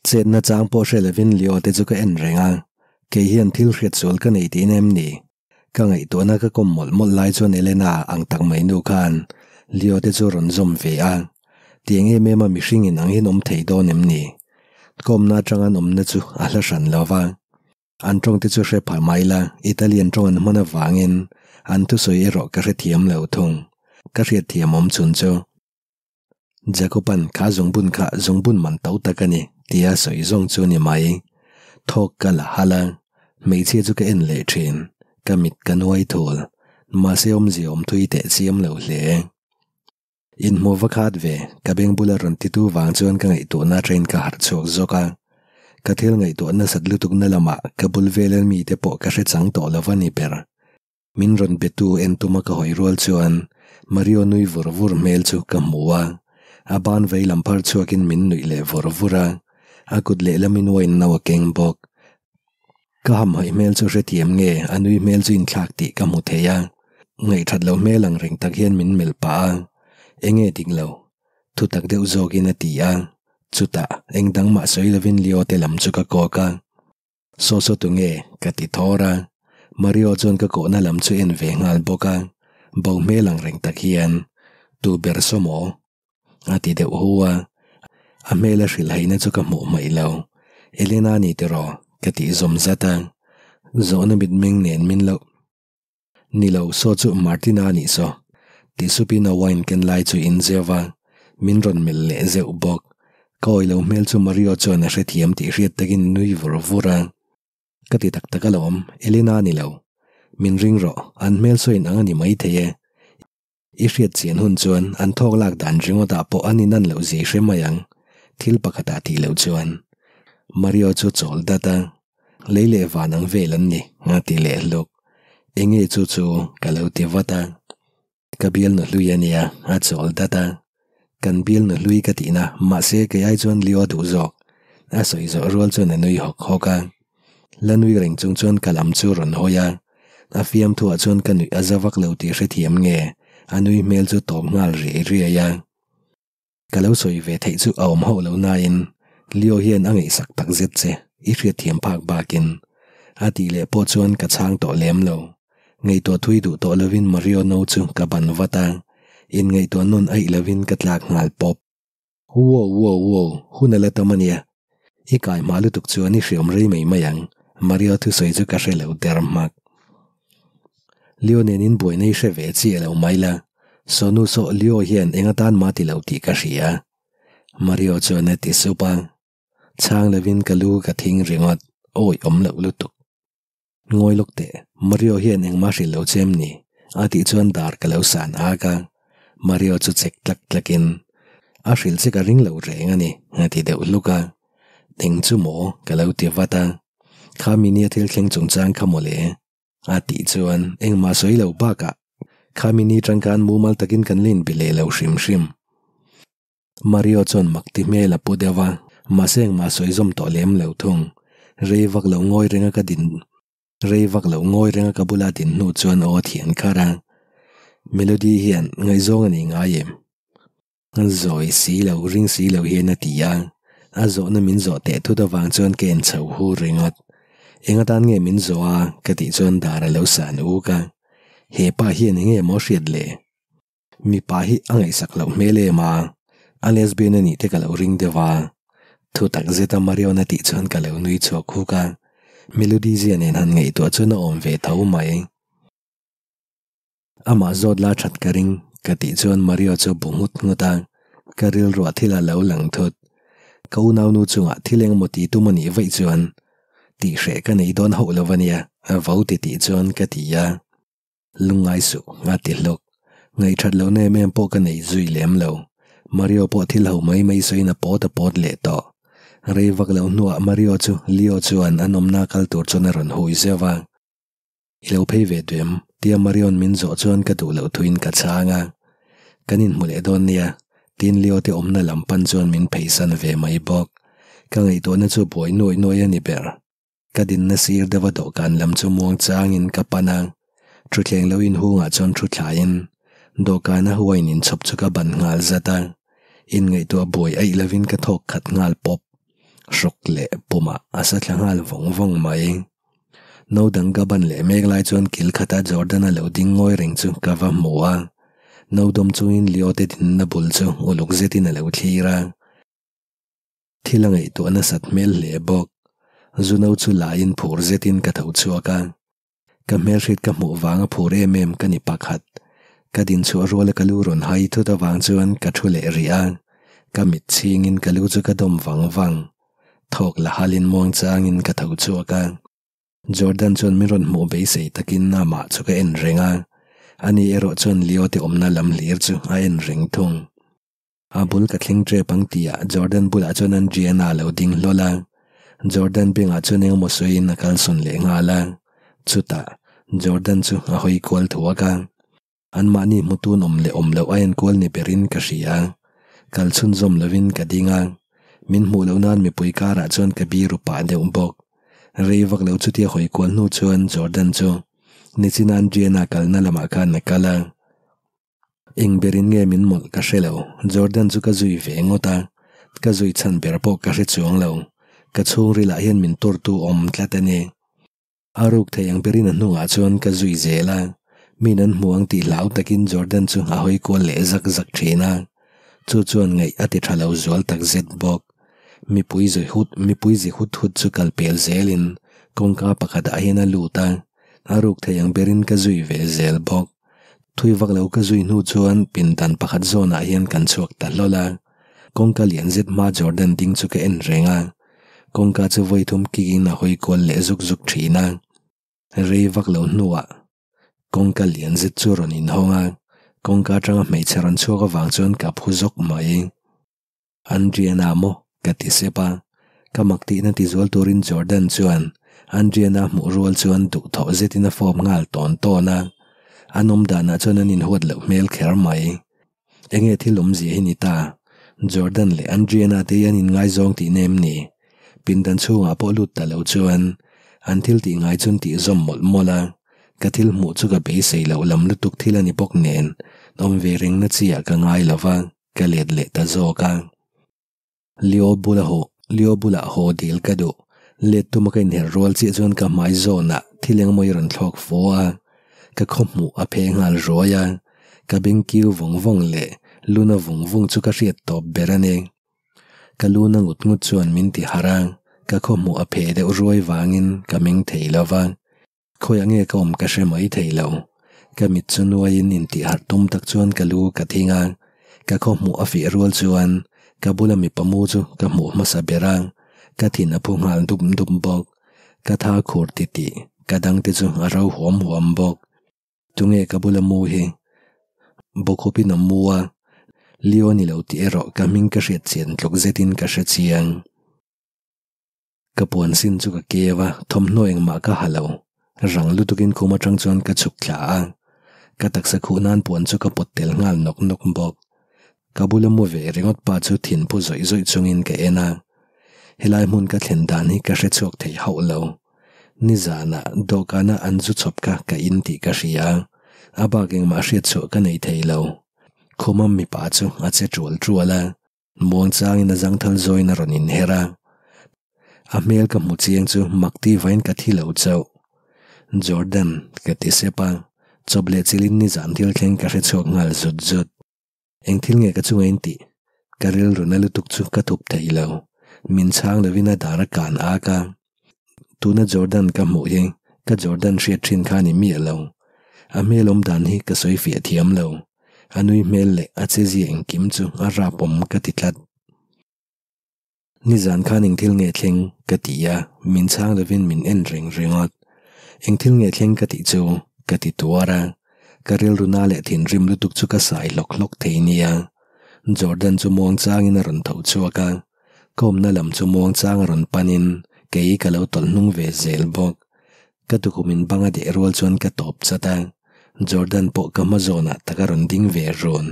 Chetna chang pawh hre lovin Leo te chu ka en reng a, kei hian thil hriat sual ka nei tihna em ni? Ka ngaihtuahna ka kawm mawlh mawlh lai chuan Elena ang tak mai nu khan Leo te chu a rawn zawm ve a, tiang em em a mihring in ang hian awm thei dawn em ni? Kawmna atanga an awmna chu a hla hran lo va. An tawng te chu hre pha mai la, Italian tawng an hman avangin an thusawi erawh ka hrethiam lo thung. Ka hriatthiam awm chhun chu Jacob-a'n kha zungbun kha zungbun man to tak a ni tia sawi zawng chu a ni mai. Thawk ka la halh a, hmeichhia chu ka en leh thin, ka mit ka nuai thul, mahse awmzia awm thui teh chiam lo hle. Inhmuh va khat ve, ka beng bula rawn titu vang chuan ka ngaihtuahna train ka harh chhuak zawk a. Ka thil ngaihtuah nasat lutukna lamah ka bul vela mite pawh ka hre chang tawh lo va ni ber. Min rawn betu en tuma ka hawi rual chuan Mario nui vur vur hmel chu ka hmu a. A ban vei lam phar chhuakin min nuih leh vur vur a, a kut lehlamin wine no a keng bawk. Ka hamhaih hmel chu hrethiam nge a nui hmel chu inthlak tih ka hmu thei a, ngaihthat lo hmel ang reng tak hian min melh pah a, enge dik lo? Thutak deuh zawkin a ti a, chutah eng dang mah sawi lovin Leo te lam chu ka kawk a, Saw saw tu nge? ka ti thawr a, Mario chuan ka kawhna lam chu en ve nghal bawk a, bo hmel ang reng tak hian, Tu ber saw maw? A ti deuh hu a, a hmel a hrilh haihna chu ka hmuh hmaih lo. Elena ni tiraw? ka tih zawm zat a, zawhna mitmeng nen min lo Ni lo, saw chu Martina a nih saw. Ti supin a wine ken lai chu in zeuh a, min rawn melh leh zeuh bawk. Ka awih lo hmel chu Mario chuan a hrethiam tih hriat takin nui vur vur a. Ka ti tak tak alawm, Elena a ni lo. Min ring rawh, an hmel saw in ang a ni maithei e. I hriat chian hun chuan an thawk lak dan ringawtah pawh an inan loh zia i hre mai ang, thil pakhatah tih loh chuan. Mario chu chawl dat a, lei leh van ang vel an ni, a ti leh hluk. Enge chu chu ka lo ti vat a. Ka bialnu hlui a nia, a chawl dat a. Kan bialnu hlui ka tihna, mahse kei ai chuan Leo duh zawk. A sawi zawh rual chuan a nui hawk hawk a. La nui reng chung chuan ka lam chu rawn hawi a. A fiamthuah chuan ka nuih a za vak lo tih hrethiam nge a nui hmel chu tawp nghal riai riai a. Ka lo sawi ve theih chu a awm hauh lo nain Leo hian a ngaihsak tak zet che i hriatthiam phak bakin a tih leh pawh chuan ka chhang tawh lem lo. Ngaihtuah thui duh tawh lovin Mario no chu ka ban vat a, inngaihtuah nawn aih lovin ka tlak nghal pawp. Wow wow wow, hun a la tam a nia. I kai hma lutuk chuan i hriam rei mai mai ang, Mario thusawi chu ka hre lo der hmak. Leo nen in buaina i hre ve chiah lo mai la, Sonu saw Leo hian eng atan mah ti lo tih ka hria. Mario chuan a ti sup a, chhang lovin ka lu ka thing ringawt, awi awm loh lutuk. Ngawi lawk teh, Mario hian engmah hrilh lo che em ni? A tih chuan dar ka lo san ak a, Mario chu chek tlak tlakin, A hrilh che ka ring lo reng a ni, a ti deuh hluk a. Eng chu maw? ka lo ti vat a. Kha mi nia thil thleng chungchang kha maw le? A tih chuan engmah sawi lo bakah, Kha mi ni tangkan mumal takin kan la inbe leh lo hrim hrim. Mario chuan mak ti hmel a pu deuh a, mahse engmah sawi zawm tawh lem lo thung. Rei vak lo ngawi renga ka din Rei vak lo ngawi renga ka bula din hnu chuan aw a thian kharh a. Melody hian ngaihzawng a nei ngai em? Zawi si lo, ring si lo hian a ti a. A zawhna min zawh teh thut avang chuan ka en chho hu ringawt. Eng atan nge min zawh a? ka tih chuan dar a lo san uk a. He pa hian enge maw hriat le? Mipa hi a ngaihsak loh hmel em a, a lesbian a nih te ka lo ring deuh a. Thu tak zeta Marion a tih chuan ka lo nui chhuak huk a, Melody zia nen han ngaihtuah chuan a awm ve tho mai. Amah zawt la that ka ring ka tih chuan Mario chu bu nghut nghut a, ka rilruah thil a lo lang thut. Ka unaunu chungah thil engemaw ti tum a nih vaih chuan tihhreh ka nei dawn hauh lo a nia, a vo ti tih chuan ka ti a. Lungngai suh, a ti hlawk. Ngaihthat lohna em em pawh ka nei zui lem lo. Mario pawh thil ho mai mai sawiin a pawt a pawt leh tawh. Rei vak lo hnuah Mario chu Leo chuan an awmna kal tur chuan a rawn hui zeuh a. I lo phei ve duh em? tia Mario'n min zawh chuan ka duh loh thuin ka chhang a. Kan inhmu leh dawn nia, tiin Leo te awmna lam pan chuan min pheisan ve mai bawk. Ka ngaihtuahna chu buai nuai nuai a ni ber. Ka dinna sir deuha dawhkan lam chu muang changin ka pan a, thutthleng lo inhungah chuan thu thlaiin dawhkana wine inchhawp chu ka ban nghal zat a, inngaihtuah buai aih lovin ka thawk khat nghal pawp. Hrawk leh pumah a sa thla nghal vawng vawng mai. No dang ka ban leh mek lai chuan kil khata Jordan-a lo ding ngawi reng chu ka va hmu a. No dawm chungin Leo te dinna bul chu uluk zetin a lo thlir a. Thil a ngaihtuah nasat hmel hle bawk. Zu no chu laiin phur zetin ka tho chhuak a. Ka hmelhriat ka hmuh vanga phur em em ka ni pakhat. Ka din chhuah ruala ka lu rawn hai thut avang chuan ka thu leh rih a, ka mit chhingin ka lu chu ka dawm vang vang. Thawk la halin muang changin ka tho chhuak a. Jordan chuan min rawn hmuh beisei takin amah chu ka en reng a, ani erawh chuan Leo te awmna lam hlir chu a en reng thung. A bul ka thleng tep ang tihah Jordan bulah chuan Andriana a lo ding hlawl a, Jordan bengah chuan engemaw sawiin a kalsawn leh nghal a, chutah Jordan chu a hawi kual thuak a, anmahni hmutun awm leh awm loh a enkual ni berin ka hria. Kal chhunzawm lovin ka ding a, min hmuh loh nan mipui karah chuan ka biru pah deuh bawk. Rei vak lo chutia hawi kual hnu chuan Jordan chu nichina Andriana kalna lamah khan a kal a. Eng berin nge min mawlh ka hre lo, Jordan chu ka zui ve ngawt a, ka zui chhan ber pawh ka hre chuang lo, ka chhungrilah hian min turtu awm tlat a ni. A ruk thei ang berin a hnungah chuan ka zui zel a, min an hmu ang tih hlau takin Jordan chu a hawi kual leh zak zak thin a, chu chuan ngaih a ti tha lo zual tak zet bawk. Mipui zui hut mipui zi hut hut chu kal pel zelin kawngka pakhatah hian a lut a, a ruk thei ang berin ka zui ve zel bawk. Thui vak lo ka zui hnu chuan pindan pakhat zawnah hian kan chhuak ta hlawl a, kawngka lian zet hma Jordan ding chu ka en reng a, kawngka chu vawi thum kikin a hawi kual leh zuk zuk thin a, rei vak lo hnuah kawngka lian zet chu rawn inhawng a, kawngka atanga hmeichhe rawn chhuak avang chuan ka phu zawk mai. Andriana maw? ka ti sep a, ka mak tihna ti zual turin Jordan chuan Andriana hmuh rual chuan duhthawh zetin a fawp nghal tawn tawn a, an awm danah chuan an inhuat loh hmel kher mai. Enge thil awmzia hi ni ta? Jordan leh Andriana te hi an inngaizawng tihna em ni? Pindan chhungah pawh lut ta lo chuan an thil tih ngai chuan tih zawm mawlh mawlh a, ka thil hmuh chu ka beisei loh lam lutuk thil a ni bawk nen awm ve rengna chi ah ka ngai lo va. Ka let leh ta zawk a. Leo bula haw, Leo bulah haw dil ka duh. Let tuma ka inher rual chiah chuan ka hmai zawnah thil engemaw i rawn thlawk fo a. Ka khawhmuh a phe nghal ruai a. Ka beng kiu vawng vawng leh luna vung vung chu ka hriat tawp ber a ni. Ka luna ngut ngut chuan min ti harh a, ka khawhmuh a phe deuh ruai vangin ka meng thei lo va. Khawiah nge ka awm ka hre mai thei lo. Ka mit chu nuaiin intih harh tum tak chuan ka lu ka thing a, ka khaw hmuh a fiah rual chuan ka bula mipa mu chu ka hmuh hmasa ber a, ka thin a phu nghal dup dup bawk. Ka tha khur titih, ka dangte chu a ro huam huam bawk. Tunge ka bula mu hi? Bawkhupin a mu a, Leo ni lo tih erawh ka hming ka hriat chian tluk zetin ka hre chiang. Ka puan sin chu ka keu a, thawmhnaw engmah ka ha lo. Rang lutukin khum atang chuan ka chhuk thla a. Ka taksa khuh nan puan chu ka pawt tel nghal nawk nawk bawk. Ka bula mu ve ringawt pa chu thinphu zawih zawih chungin ka en a. Helai hmun ka thlen dan hi ka hre chhuak thei hauh lo. Nizanah dawhkana an zu chawp kha ka in tih ka hria. A bak engmah hriat chhuah ka nei thei lo. Khuma mipa chu a che tual tual a. Muangchangin a zangthal zawiin a rawn inher a, a hmel ka hmu chiang chu mak ti vain ka thi lo chauh. Jordan, ka ti sep a, chawp leh chilin nizan thil thleng ka hre chhuak nghal zut zut. Eng thil nge ka chunga in tih? Ka rilru na lutuk chu ka thup thei lo. Min chhang lovin a dar a kan ak a. Tuna Jordan ka hmuh hi ka Jordan hriat thin kha ni miah lo. A hmel awm dan hi ka sawi fiah thiam lo. A nui hmel leh a chezia engkim chu a rap awm ka ti tlat. Nizan khan eng thil nge thleng ka ti a, min chhang lovin min en reng ringawt. Eng thil nge thleng ka tih chu ka ti tuar a, ka rilru na leh thinrim lutuk chu ka sai hlawk hlawk thei nia. Jordan chu muangchangin a rawn tho chhuak a. Ka awmna lam chu muangchang a rawn panin kei ka lo tawlh hnung ve zel bawk. Ka tukumin bang a deh rual chuan ka tawp chat a, Jordan pawh ka hma zawnah tak a rawn ding ve run.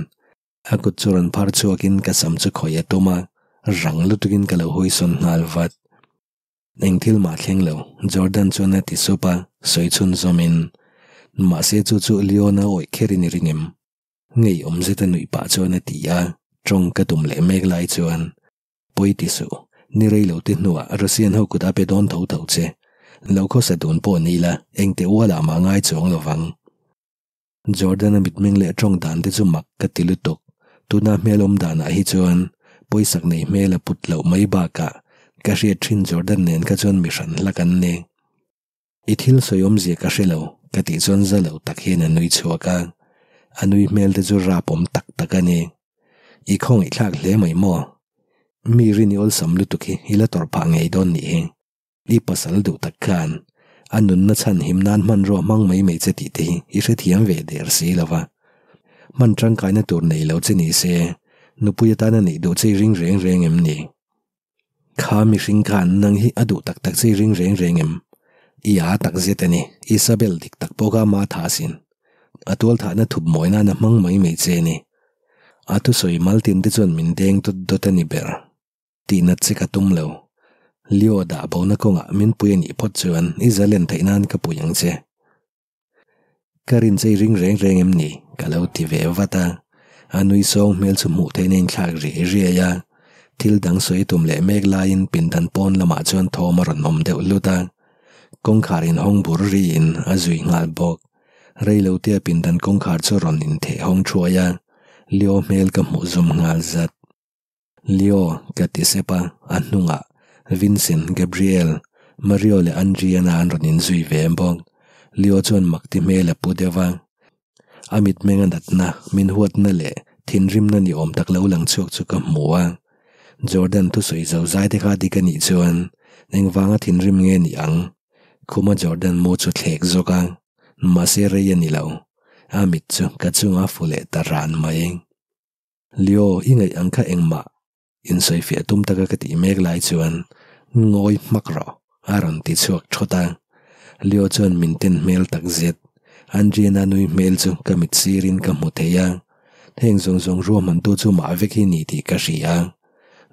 A kut chu rawn phar chhuakin ka sam chu khawih a tum a, rang lutukin ka lo hawisawn nghal vat. Eng thil mah thleng lo, Jordan chuan a ti sup a, sawi chhun zawmin. Mahse chu chu Leona awih kherin i ring em? Ngeiawm zeta nuih pah chuan a ti a, tawng ka tum leh mek lai chuan, Pawi ti suh, Ni rei lo te hnuah Russian ho kut a pe dawn tho tho che. Lo khawsa dun pawh ni la, engte ualah mah ngai chuang lo vang. Jordan-a mitmeng leh tawng dan te chu mak ka ti lutuk. Tuna hmel awm danah hi chuan pawisak nei hmel a put loh mai bakah ka hriat thin Jordan nen kha chuan mi hran hlak an ni. I thil sawi awmzia ka hre lo, ka tih chuan za lo tak hian a nui chhuak a. A nui hmel te chu rap awm tak tak a ni. I khawngaihthlak hle mai maw? Mi rin i awlsam lutuk hi i la tawrh phah ngei dawn nih hi. I pasal duh tak khan a nunna chhan him nan hmanrua hmang mai mai che tih te hi i hrethiam ve der si lo va. Hman tangkaina tur nei lo che ni se, nupui atana neih duh che i ring reng reng em ni? Kha mihring khan nang hi a duh tak tak che i ring reng reng em? I a tak zet a ni, Isabel dik tak pawh kha ama tha asin. A tual thahna thup mawi nan a hmang mai mai che a ni. A thusawi maltin te chuan min deng dawt dawt a ni ber. Tihnat che ka tum lo. Leo dah bona kawngah min pui a nih phawt chuan i zalen theih nan ka pui ang che. Ka rin che i ring reng reng em ni? Ka lo ti ve vat a. A nui sawng hmel chu hmuh theihna inthlak riai riai a. Thil dang sawi tum leh mek laiin pindan pawn lamah chuan thawm a rawn awm deuh hlut a. Kawngkhar inhawng bur riin a zui nghal bawk. Reilotea pindan kawngkhar chu rawn intheh hawng thuai a, Leo hmel ka hmuh zum nghal zat. Leo, ka ti sep a, a hnungah Vincent, Gabriel, Mario leh Andriana an rawn inzui ve bawk. Leo chuan mak ti hmel a pu deuh a. A mitmeng a natna, min huatna leh thinrimna ni awm tak lo lang chhuak chu ka hmu a. Jordan thusawi zo zai te kha dik a nih chuan engvanga thinrim nge ni ang? Khuma Jordan mu chu thlek zawk a, mahse rei a ni lo. A mit chu ka chunga fu leh ta ran mai. Leo, i ngaih ang kha engmah insawifiah tum taka ka tih mek lai chuan ngawi hmak rawh a rawn ti chhuak thawt a. Leo chuan min ten hmel tak zet. Andriana nui hmel chu ka mit sirin ka hmu thei a. Heng zawng zawng ruahmantu chu mah vek hi ni tih ka hria.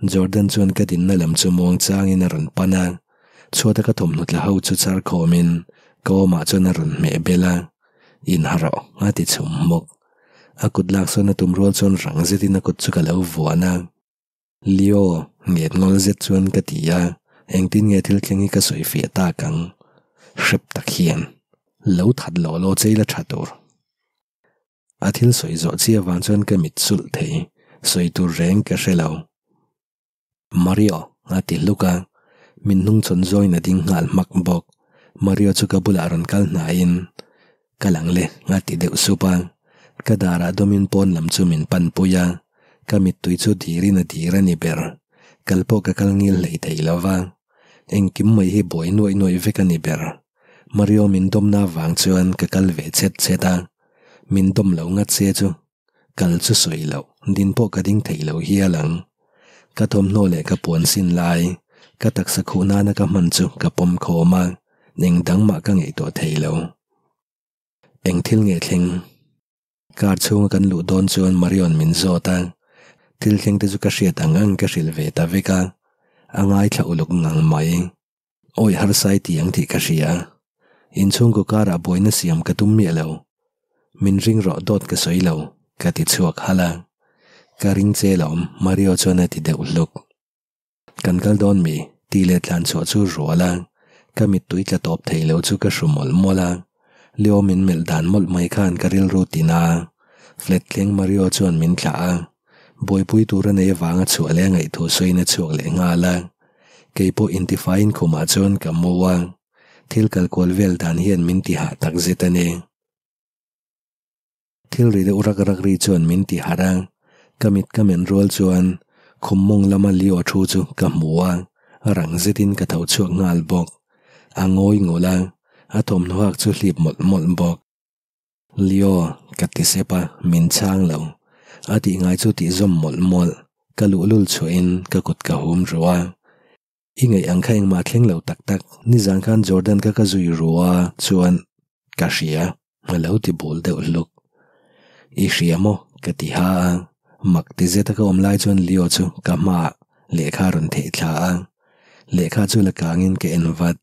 Jordan chuan ka dinna lam chu muang changin a rawn pan a. Chhuata ka thawmhnaw tla ho chu char khawmin ka awmah chuan a rawn hmeh bel a. Inha rawh a ti chhum hmawk. A kut lak sawn a tum rual chuan rang zetin a kut chu ka lo vuan a. Leo, nget ngawl zet chuan ka ti a, engtin nge thil thleng hi ka sawi fiah tak ang? Hrep tak hian lo that law law che ila tha tur. A thil sawi zawh chi avang chuan ka mit sulh thei, sawi tur reng ka hre lo. Mario, a ti hluk a, min hnung chhawn zawiin a ding nghal hmak bawk. Mario chu ka bulah rawn kal hnaiin, Ka lang le, a ti deuh sup a. Ka darah dawmin pawn lam chu min pan pui a, ka mittui chu dirin a dir a ni ber. Kal pawh ka kal ngil hlei thei lo va, engkim mai hi buai nuaih nuaih vek a ni ber. Mario min dawmna avang chuan ka kal ve chet chet a, min dawm lo ngat se chu Kal chu sawi loh, din pawh ka ding thei lo hial ang. Ka thawmhnaw leh ka puan sin lai, ka taksa khuh nana ka hman chu ka pawm khawm a, eng dang mah ka ngaihtuah thei lo. Eng thil nge thleng? Car chhunga kan luh dawn chuan Marion min zawt a, thil thleng te chu ka hriat ang ang ka hrilh ve ta vek a, a ngaithla uluk ngang mai. Awi harsai ti ang tih ka hria. Inchhungkaw karah buaina siam ka tum miah lo. Min ring rawh dawt ka sawi lo, ka ti chhuak halh a. Ka ring che lawm, Mario chuan a ti deuh hluk. Kan kal dawn mi? tih leh tlan chhuah chu rual a. Ka mittui tla tawp thei lo chu ka hru mawlh mawlh a. Leo min melh dan mawlh mai khan ka rilru tin a. Flat thleng Mario chuan min thlah a. Buaipui tur a nei avanga chhuah leh a ngaihtuah sawiin a chhuak leh nghal a. Kei pawh intifaiin khumah chuan ka mu a, thil kal kual vel dan hian min ti hah tak zet a ni. Thil ri deuh rak rak ri chuan min ti harh a, ka mit ka men rual chuan khum mawng lama Leo thu chu ka hmu a, rang zetin ka tho chhuak nghal bawk. A ngawi ngul a, a thawmhnaw hak chu hlip mawlh mawlh bawk. Leo, ka ti sep a, min chhang lo. A tih ngai chu tih zawm mawlh mawlh, ka luhlul chhuahin ka kut ka hum ru a. I ngaih ang kha engmah thleng lo tak tak, nizan khan Jordan kha ka zui ru a, chuan ka hria, a lo ti bul deuh hluk. I hria maw? ka ti ha a, mak ti zeta ka awm lai chuan Leo chu ka hmaah lehkha a rawn theih thla a, lehkha chu la kangin ka en vat.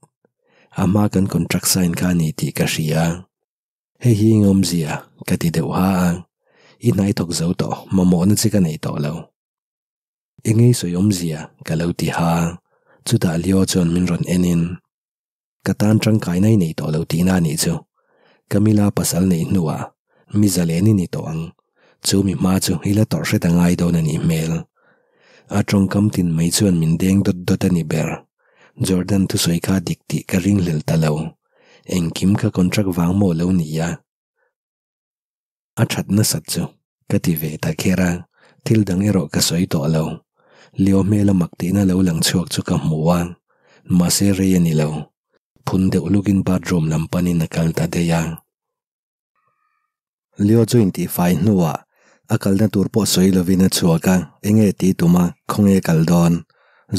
A hma kan contract sign kha a ni tih ka hria. Hei hi ngawmzia ka ti deuh ha a, i hnai thawk zo tawh, mamawhna che ka nei tawh lo. Engei sawi awmzia ka lo ti ha. Chutah Leo chuan min rawn en in, Ka tan tangkaina i nei tawh lo tihna a nih chu. Camilla pasal neih hnuah mi zalen i ni tawh ang. Chu mi hma chu i la tawrh hret a ngai dawn a nih hmel. A tawngkam tin mai chuan min deng dawt dawt a ni ber. Jordan thusawi kha dik tih ka ringhlel ta lo. Engkim ka contract vang maw lo ni a? A that nasat chu ka ti ve ta kher a, thil dang erawh ka sawi tawh lo. Leo hmela mak tihna lo lang chhuak chu ka hmu a, mahse rei a ni lo. Phun deuh lukin bathroom lam panin a kal ta daih a. Leo chu intihfai hnuah a kalna tur pawh sawi lovin a chhuak a, enge ti tum a, khawnge kal dawn?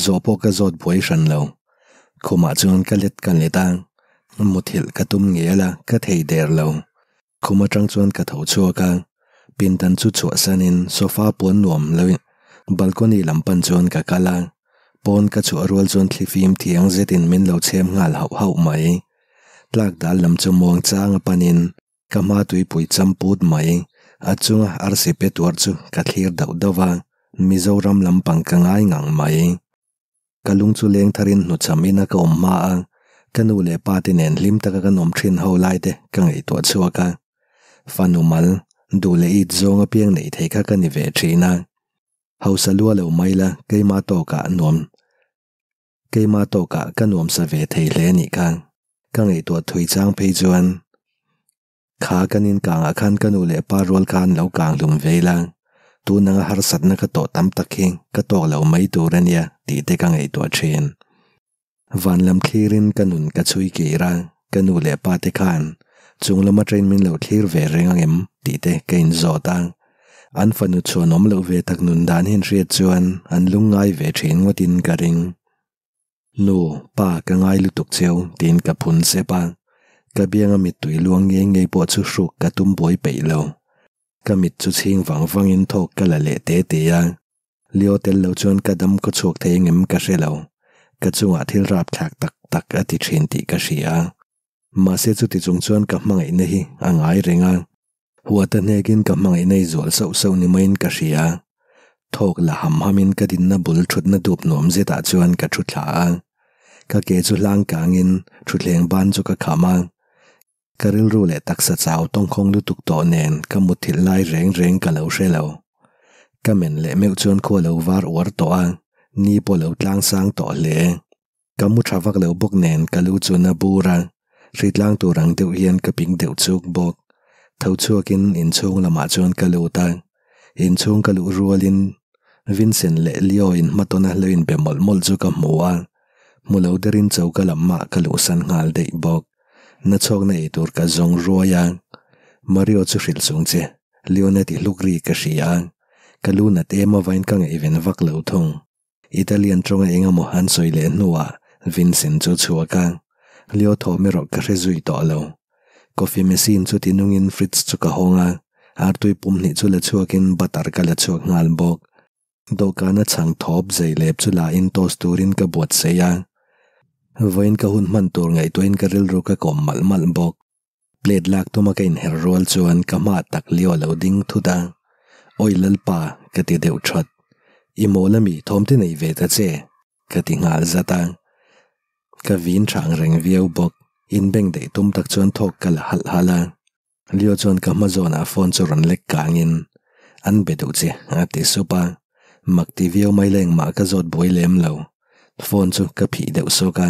Zawh pawh ka zawt buai hran lo. Khumah chuan ka let ka let a, muthilh ka tum ngel a, ka thei der lo. Khum atang chuan ka tho chhuak a, pindan chu chhuahsanin sofa puan nuam lo in balcony lam pan chuan ka kal a, pawn ka chhuah rual chuan thlifim thiang zetin min lo chhem nghal hauh hauh mai. Tlak dal lam chu muang chang a panin ka hma tuipui cham put mai, a chunga arsi pe tuar chu ka thlir dauh dauh a, Mizoram lampang ka ngai ngang mai. Ka lung chu leng tharin hnuchham ina ka awm hma a, ka nu leh pa te nen hlim taka kan awm thin ho lai te ka ngaihtuah chhuak a. Fanu mal, duh leh it zawng apiang neih thei kha ka ni ve thin a. Hausa lua lo mai la keima tawkah nuam keima tawkah ka nuamsa ve thei hle a nih kha. Ka ngaihtuah thui chang phei chuan Kha kan inkangah khan ka nu leh pa rual khan lo kang hlum ve ila, tun anga harsatna ka tawh tam tak hi ka tawk lo mai tur a nia tih te ka ngaihtuah thin. Van lam thlirin ka nun ka chhui kir a, ka nu leh pa te khan chung lama train min lo thlir ve reng angem tih te ka inzawt a. An fanu chhuan awm loh ve tak nun dan hi an hriat chuan an lungngai ve thin ngawtin ka ring. Nu, pa ka ngai lutuk cheu tiin ka phun sep a, ka bianga mittui luang ngei ngei pawh chu hruk ka tum buai peih lo. Ka mit chu chhing vang vangin thawk ka la leh te te a, Leo tel lo chuan ka dam khaw chhuak thei engem ka hre lo, ka chungah thil rapthlak tak tak a ti thin tih ka hria. Mahse chuti chung chuan ka hmangaihna hi a ngai reng a, Huata hnekin ka hmangaihna i zual sauh sauh ni maiin ka hria. Thawk la ham hamin ka dinna bul thutna dup nuam zetah chuan ka thu thla a. Ka ke chu hlang kangin thutthleng ban chu ka kham a. Ka rilru leh taksa chau tawngkhawng lutuk tawh nen ka mutthilh lai reng reng ka lo hre lo. Ka men leh meuh chuan khua lo var uar tawh a, ni pawh lo tlang sang tawh hle. Ka mu tha vak lo bawk nen ka lu chu na bur a, hritlang tur ang deuh hian ka ping deuh chuk bawk. Tho chhuakin inchhung lamah chuan ka lut a, inchhung ka luh rualin Vincent leh Leo in hmatawna lo inbe mawlh mawlh chu ka hmu a, hmu lo derin choka lamah ka luhsan nghal daih bawk. Na chhawkna ei tur ka zawng ruai a, Mario chu hrilh chung che, Leona ti hluk ri ka hria a, ka lu nat em avain ka ngaihven vak lo thung. Italian tawnga eng emaw an sawi leh hnuah Vincent chu a chhuak a, Leo thawm erawh ka hre zui tawh lo. Coffee machine chu ti nungin fridge chu ka hawng a, artui pum hnih chu la chhuakin butter ka la chhuak nghal bawk. Dawhkana chhang thawp zei lep chu la in toast turin ka buatsaih a, vawiin ka hun hman tur ngaihtuahin ka rilru ka kawm malh malh bawk. Plate lak tuma ka inher rual chuan ka hma tak Leo lo ding thut a, Awi Lalpa, ka ti deuh that. I mawl ami thawm te nei ve ta che, ka ti nghal zat a. Ka vin thang reng viau bawk, inbeng daih tum tak chuan thawk ka la halh halh a. Leo chuan ka hma zawnah phone chu rawn lek kangin, An be duh che, a ti sup a. Mak ti viau mai la engmah ka zawt buai lem lo. Phone chu ka phih deuh sawk a.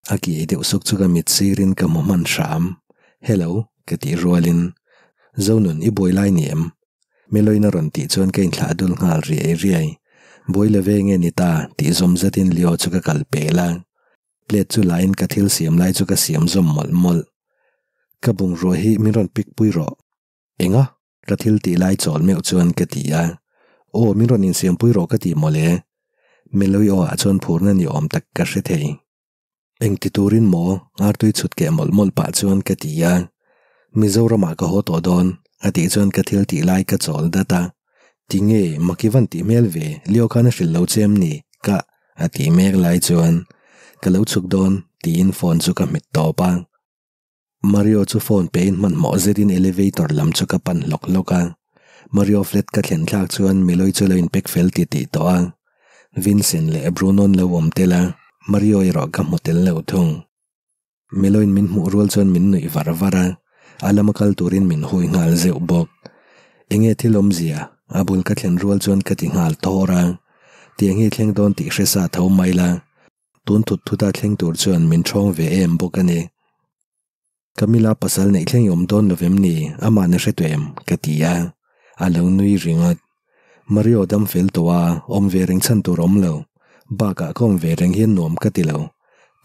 A ki deuh suk chu ka mit sirin ka hmu hman hram. Hello, ka tih rualin, Zonun i buai lai ni em? Meloin a rawn tih chuan ka inthlah dul nghal riai riai. Buai lo ve nge ni ta tih zawm zatin Leo chu ka kal pel a. Plate chu lain ka thil siam lai chu ka siam zawm mawlh mawlh. Ka bungrua hi min rawn pick pui rawh. Enga? Ka thil tih lai chawl meuh chuan ka ti a, Aw min rawn insiampui rawh ka ti mawle. Melui aw ah chuan phurna ni awm tak ka hre thei. Engti turin maw artui chhut keh mawlh mawlh pah chuan ka ti a, Mizoramah ka haw tawh dawn a tih chuan ka thil tih lai ka chawl dat a, Tinge Makivan tih hmel ve Leo khan a hrilh lo che em ni? Ka a tih mek lai chuan ka lo chhuk dawn tiin phone chu ka hmet tawp a. Mario chu phone pe in hmanhmawh zetin elevator lam chu ka pan hlawk hlawk a. Mario flat ka thlen thlak chuan Miloi chu lo in pack fel ti tih tawh a. Vincent leh Bruno an lo awm tel a, Mario erawh ka hmu tel lo thung. Meloin min hmuh rual chuan min nuih var var a, a lama kal turin min hui nghal zeuh bawk. Enge thil awmzia? A bul ka thlen rual chuan ka ti nghal thawr a. Tiang hi thleng dawn tih hre sa tho mai la, tun thut thuta thleng tur chuan min ṭhawng ve em bawk a ni. Camilla pasal neih thleng i awm dawn lo vem ni? Amah na hre tawh em? Ka ti a, a lo nui ringawt. Mario dam fel tawh a, awm ve reng chhan tur awm lo. Bakah ka awm ve reng hian nuam ka ti lo.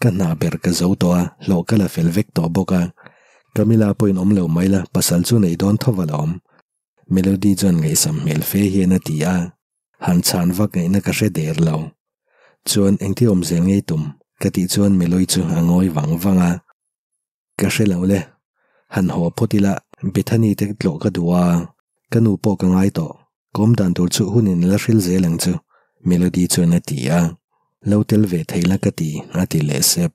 Ka hna ber ka zo tawh a, hlawh ka la fel vek tawh bawk a. Camilla pawhin awm lo mai la, pasal chu nei dawn tho alawm. Melody chuan ngaihsam hmel fe hian a ti a, han chhan vak ngaihna ka hre der lo. Chuan engti awm zel ngei tum? Ka tih chuan Meloy chu a ngawi vang vang a. Ka hre lo le. Han haw phawt ila, Bethany te tlawh ka duh a, ka nu pawh ka ngai tawh. Ka awm dan tur chu hunin la hril zel ang chu, Melody chuan a ti a. Lo tel ve thei la ka ti, a ti leh sep.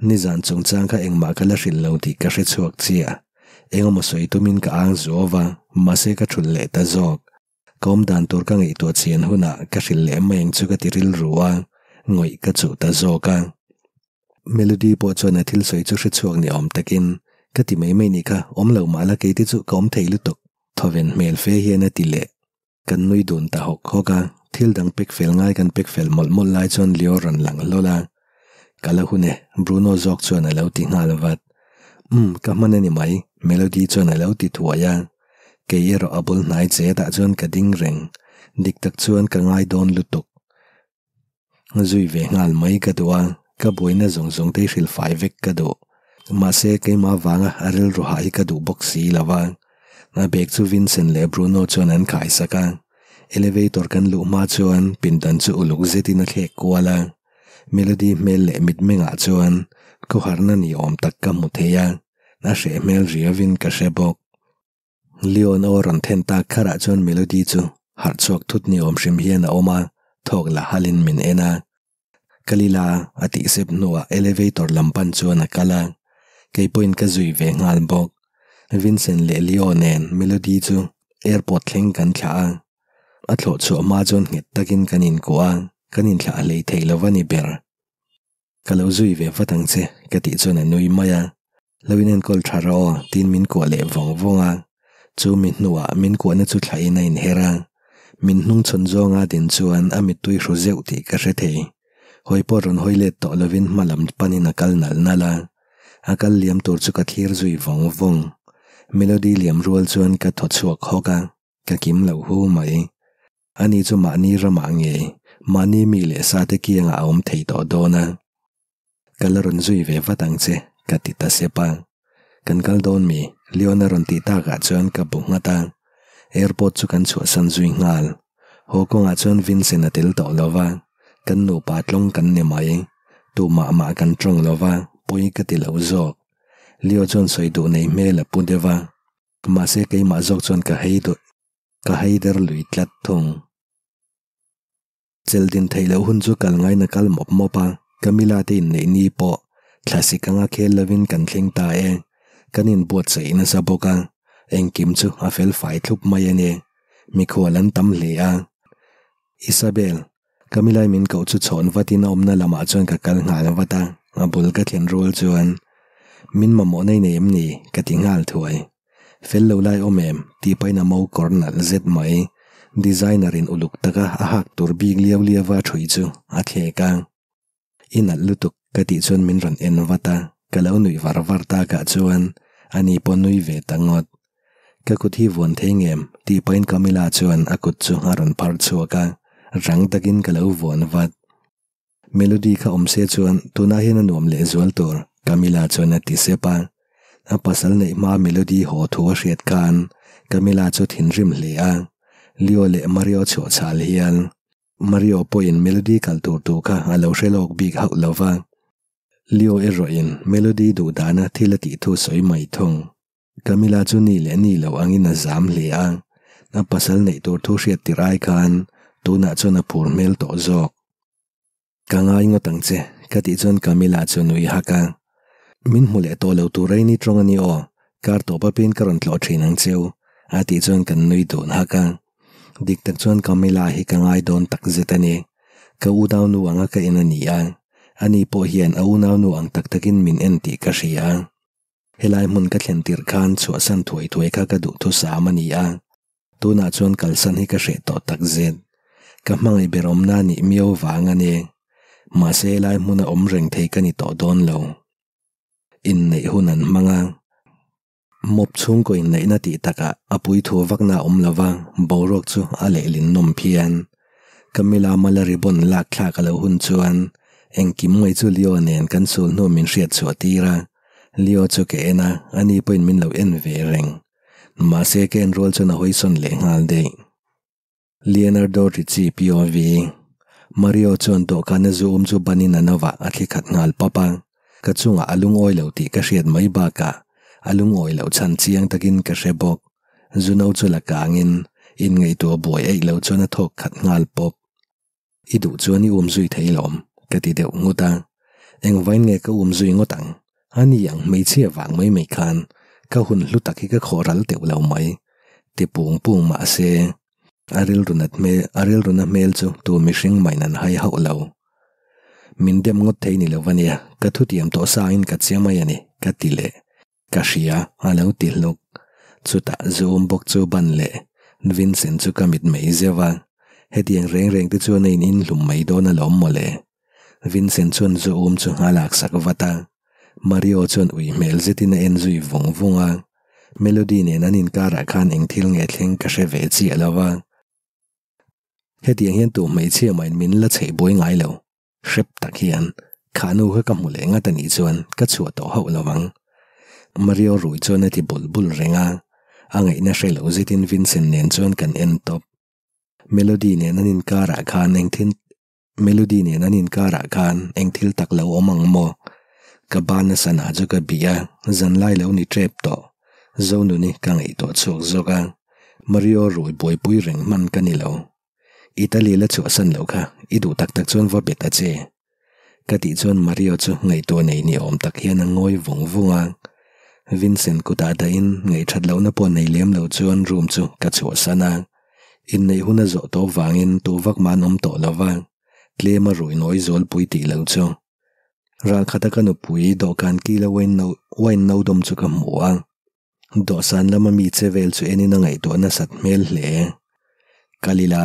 Nizan chungchang kha engmah ka la hrilh lo tih ka hre chhuak chiah. Engemaw sawi tumin ka ang zuau a, mahse ka thulh leh ta zawk. Ka awm dan tur ka ngaihtuah chian hunah ka hrilh leh mai ang chu ka ti rilru a, ngawih ka chuh ta zawk a. Melody pawh chuan a thil sawi chu hre chhuak ni awm takin, Ka ti mai mai nih kha, awm lo mah la keite chu ka awm thei lutuk. Thawven hmel fe hian a ti leh. Kan nui dun ta hawk hawk a, thil dang pek fel ngai kan pek fel mawlh mawlh lai chuan Leo rawn lang hlawl a. Ka la hun e, Bruno zawk chuan a lo ti nghal vat. Umm, ka hman a ni mai, Melody chuan a lo ti thuai a. Kei erawh a bul hnai chetah chuan ka ding reng, dik tak chuan ka ngai dawn lutuk. Zui ve nghal mai ka duh a, ka buaina zawng zawng te hrilh fai vek ka duh. Mahse, keimah vanga a rilru hah hi ka duh bawk si lo va. A bag chu Vincent leh Bruno chuan an khai sak a. Elevator kan luh hma chuan pindan chu uluk zetin a thlek kual a. Melody hmel leh mitmengah chuan khawharna ni awm tak ka hmu thei a, a hreh hmel riauin ka hre bawk. Leon aw rawn then tak kharah chuan Melody chu harh chhuak thut ni awm hrim hian a awm a, thawk la halin min en a. Kalila a tih sep hnuah elevator lam pan chuan a kal a, kei pawhin ka zui ve nghal bawk. Vincent leh Leo nen Melody chu airport thleng kan thlah a, a thlawh chhuah hma chuan nghet takin kan inkuah a, kan inthlah hlei thei lo a ni ber. Ka lo zui ve vat ang che, ka tih chuan a nui mai a. Lo in enkawl tha rawh aw, tiin min kuah leh vawng vawng a. Chu mi hnuah min kuahna chu thlahin a inher a. Min hnung chhawn zawnga din chuan a mittui hru zeuh tih ka hre thei. Hawi pawh rawn hawi let tawh lovin hma lam panin a kal nalh nalh a. A kal liam tur chu ka thlir zui vawng vawng. Melody liam rual chuan ka thaw chhuak hawk a. Ka kim lo hu mai. Ani chu mahni ramah nge mahni mi leh sa te kiangah a awm thei tawh dawn a. Ka la rawn zui ve vat ang che, ka ti ta sep a. Kan kal dawn mi? Leon a rawn tih takah chuan ka bu nghat a. Airport chu kan chhuahsan zui nghal. Haw kawngah chuan Vincent a tel tawh lo va, kan nupa tlawng kan ni mai. Tumah mah kan tawng lo va, pawi ka ti lo zawk. Leo chuan sawi duh nei hmel a pu deuh a. Mahse keimah zawk chuan ka hei duh. Ka haider lui tlat thung. Chelh din theih loh hun chu kal ngaina kal mawp mawp a, Camilla te inneih ni pawh thlasik anga khel lovin kan thleng ta e. Kan inbuatsaih nasa bawk a, engkim chu a fel fai thlup mai a ni. Mikhual an tam hle a. Isabel, Camilla-i min koh chu chhawn vatin a awmna lamah chuan ka kal nghal vat a, a bul ka thlen rual chuan, Min mamawh nei nei em ni? ka ti nghal thuai. Fel lo lai awm em? tih pahin a mo kawr nalh zet mai. Designer in uluk taka a hak tur bik liau liau a thui chu a thlek a. I nalh lutuk ka tih chuan min rawn en vat a, ka lo nuih var var takah chuan ani pawh nui ve ta ngawt. Ka kut hi vuan thei ngem? tih pahin Camilla chuan a kut chu a rawn phar chhuak a, rang takin ka lo vuan vat. Melody kha awm se chuan tunah hian a nuam leh zual tur, Camilla chuan a ti sep a. A pasal neih hmaa Melody haw thu a hriat khan Camilla chu thinrim hle a, Leo leh Mario chhuah chhal hian Mario pawhin Melody kal tur tur kha a lo hre lawk bik hauh lo va. Leo erawhin Melody duh dana thil a tih thu sawi mai thung. Camilla chu ni leh ni lo angin a zam hle a, a pasal neih tur thu hriat tirh ai khan tunah chuan a phur hmel tawh zawk. Ka ngai ngawt ang che, ka tih chuan Camilla chu nui hak a. Min hmu leh tawh lo tur a ini tawng a ni aw, kar tawp apin ka rawn tlawh thin ang cheu, a tih chuan kan nui dun hak a. Dik tak chuan Camilla hi ka ngai dawn tak zet a ni. Ka unaunu anga ka en a ni a, ani pawh hian a unaunu ang tak takin min en tih ka hria. Helai hmun ka thlen tirh khan chhuahsan thuai thuai kha ka duhthusam a ni a, tunah chuan kalsan hi ka hreh tawh takzet. Ka hmangaih ber awmna nih miau vang a ni. Mahse helai hmuna awm reng thei ka ni tawh dawn lo. Inneih hun an hmang a. Mawp chhungkaw inneihna tih takah a puithu vakna a awm lo va, boruak chu a lehlin nawm phian. Camilla mala ribbon lak thlak a lo hun chuan engkim mai chu Leo nen kan sul hnu min hriat chhuah tir a. Leo chu ka en a, ani pawhin min lo en ve reng. Mahse ka en rual chuan a hawisawn leh nghal daih. Leonardo Ricci POV. Mario chuan dawhkana zu awm chu banin a novah a thli khat nghal pap a, ka chungah a lungawi lo tih ka hriat mai bakah a lungawi loh chhan chiang takin ka hre bawk. Zu no chu la kangin inngaihtuah buai eih lo chuan a thawk khat nghal pawp. I duh chuan i um zui thei lawm, ka ti deuh nghut a. Engvain nge ka um zui ngawt ang? Ani ang hmeichhia vang mai mai khan ka hun hlu tak hi ka khawh ral teuh lo mai, ti pung pung mah se, a rilru nat hmel, a rilru na hmel chu tu mihring main an hai hauh lo. Min dem ngawt thei ni lo a nia, ka thutiam tawh sa in ka che mai a ni, ka ti leh. Ka hria, a lo ti hluk. Chutah Zoom bawk chu ban leh Vincent chu ka mit mai zeuh a, hetiang reng reng te chuan a in inhlum mai dawn alawm mawle. Vincent chuan Zoom chu a laksak vat a, Mario chuan ui hmel zetin a en zui vung vung a, Melody nen an inkarah khan eng thil nge thleng ka hre ve chiah lo va. Hetiang hian tu hmeichhia mahin min la chheih buai ngai lo. Hrep tak hian kha nu kha ka hmu leh ngat a nih chuan ka chhuah tawh hauh lo ang. Mario rui chuan a ti bul bul reng a, a ngaihna hre lo zetin Vincent nen chuan kan en tawp. Melody nen an inkarah khan eng thil Melody nen an inkarah khan eng thil tak lo awm ang maw? Ka ban a sana chu ka bih a, zanlai lo ni tep tawh. Zonuni ka ngaihtuah chhuak zawk a, Mario rui buaipui reng hman ka ni lo. Italy la chhuahsan loh kha i duh tak tak chuan va bet a che. Ka tih chuan Mario chu ngaihtuah nei ni awm tak hian a ngawi vung vung a. Vincent kutah dahin ngaihthat lohna pawh nei lem lo chuan room chu ka chhuahsan a. Inneih hun a zawh tawh vangin tu vak mah an awm tawh lo va, tlem a rui nawi zualpui tih lo chu. Ral khata ka nupui dawhkan kila wine no wine no dawm chu ka hmu a. Dawhsan lama mi che vel chu enin a ngaihtuah nasat hmel hle. Kal ila,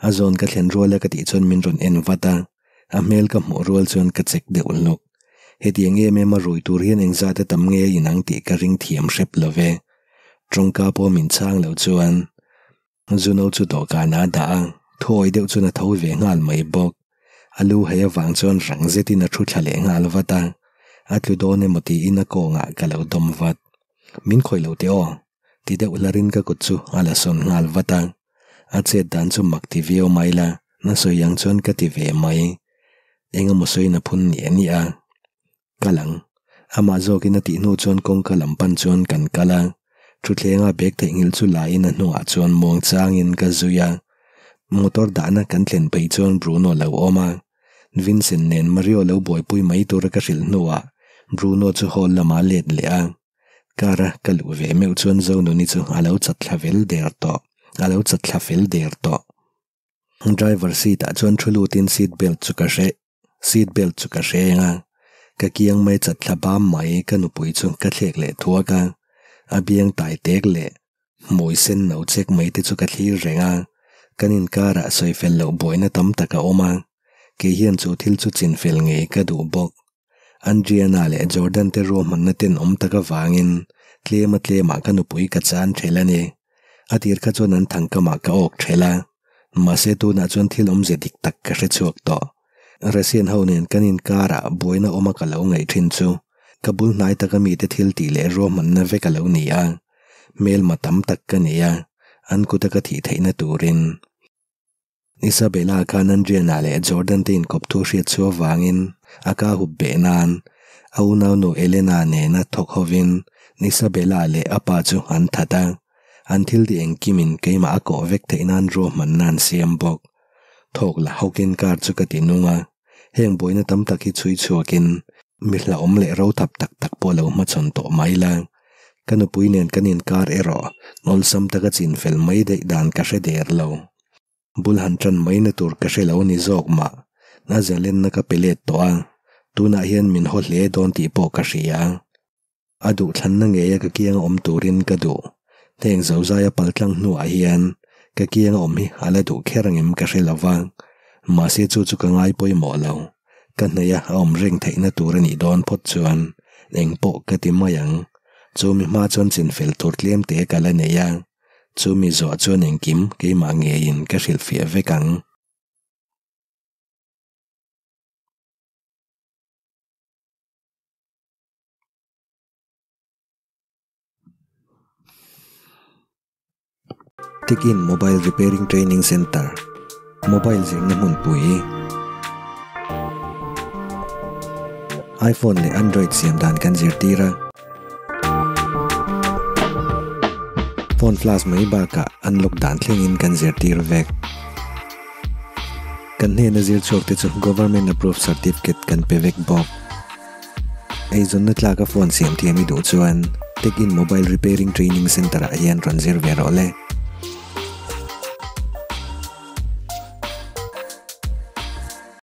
a zawn ka thlen rual a ka tih chuan min rawn en vat a, a hmel ka hmuh rual chuan ka check deuh hlawk. Hetiang em em a rui tur hian engzat a tam nge a inang tih ka ring thiam hrep lo ve. Tawngka pawh min chhang lo chuan Zuno chu dawhkan ah a dah a, thuawi deuh chuan a tho ve nghal mai bawk. A lu hei avang chuan rang zetin a thu thla leh nghal vat a, a tlu dawn emaw tiin a kawngah ka lo dawm vat. Min khawih lo teh aw, ti deuh hlarin ka kut chu a la sawn nghal vat a. A chet dan chu mak ti viau mai la, na sawi ang chuan ka ti ve mai. Eng emaw sawiin a phun niah niah a. Kal ang. Amah zawkin a tih hnu chuan kawngka lam pan chuan kan kal a, thuthlenga bag theihnghilh chu la in a hnungah chuan muang changin ka zui a. Motor dahna kan thlen phei chuan Bruno lo awm a, Vincent nen Mario lo buaipui mai tura ka hrilh hnuah Bruno chu hall lamah a let leh a. Car a ka luh ve meuh chuan Zonuni chu a lo chat thla fel der tawh, a lo chat thla fel der tawh. Driver seat ah chuan thu lutin seat belt chu ka hreh. Seat belt chu ka hreng a, ka kiang mai chat thla bam mai ka nupui chu ka thlek leh thuak a, a biang tai tek leh hmui sen no chek mai te chu ka thlir reng a, kan inkarah sawi fel loh buaina tam tak a awm a, kei hian chu thil chu chin fel ngei ka duh bawk. Andriana leh Jordan te ruahmanna ten awm tak avangin tlema tlemah ka nupui ka chan ṭhelh a ni. A tir kha chuan an thangkamah ka awk ṭhelh a, mahse tunah chuan thil awmze dik tak ka hre chhuak tawh. Russian ho nen kan inkarah buaina awma ka lo ngaih ṭhin chu ka bul hnai taka mite thil tih leh ruahmanna vek a lo ni a, hmelma tam tak ka nei a, an kuta ka thih theihna turin. Isabella khan Andriana leh Jordan te inkawp thu hriat chu avangin a ka hup beh nan a unaunu Elena nena thawk hovin Isabella leh a pa chu an that a, an thil tih engkimin keimah a kawh vek theih nan ruahmanna an siam bawk. Thawk la hawkin car chu ka ti nung a, heng buaina tam tak hi chhui chhuakin mi hlauhawm leh ro thap tak tak pawh lo hmachhawn tawh mai la, ka nupui nen kan inkar erawh awlsam taka chinfel mai daih dan ka hre der lo. Bul han tan mai na tur ka hre lo ni zawk mah. A zalenna ka pe let tawh a, tunah hian min haw hle dawn tih pawh ka hria. A duhthlanna ngeia ka kianga awm turin ka duh. Heng zozaia paltlang hnuah hian ka kianga awm hi a la duh kher angem ka hre lo va, mahse chu chu ka ngai pawimawh lo. Ka hnaih a a awm reng theihna tur a nih dawn phawt chuan eng pawh ka ti mai ang. Chu mi hma chuan chinfel tur tlem te ka la nei a, chu mi zawh chuan engkim keimah ngeiin ka hrilhfiah vek ang. Tikin Mobile Repairing Training Centre, Mobile zirna hmunpui, iPhone leh Android siam dan kan zirtir a. Phone flash mai bakah unlock dan thlengin kan zirtir vek. Kan hnena zir chhuak te chu Government Approved Certificate kan pe vek bawk. Eizawnna tlaka phone siam thiam i duh chuan Tech In Mobile Repairing Training Centre ah hian rawn zir ve rawh le.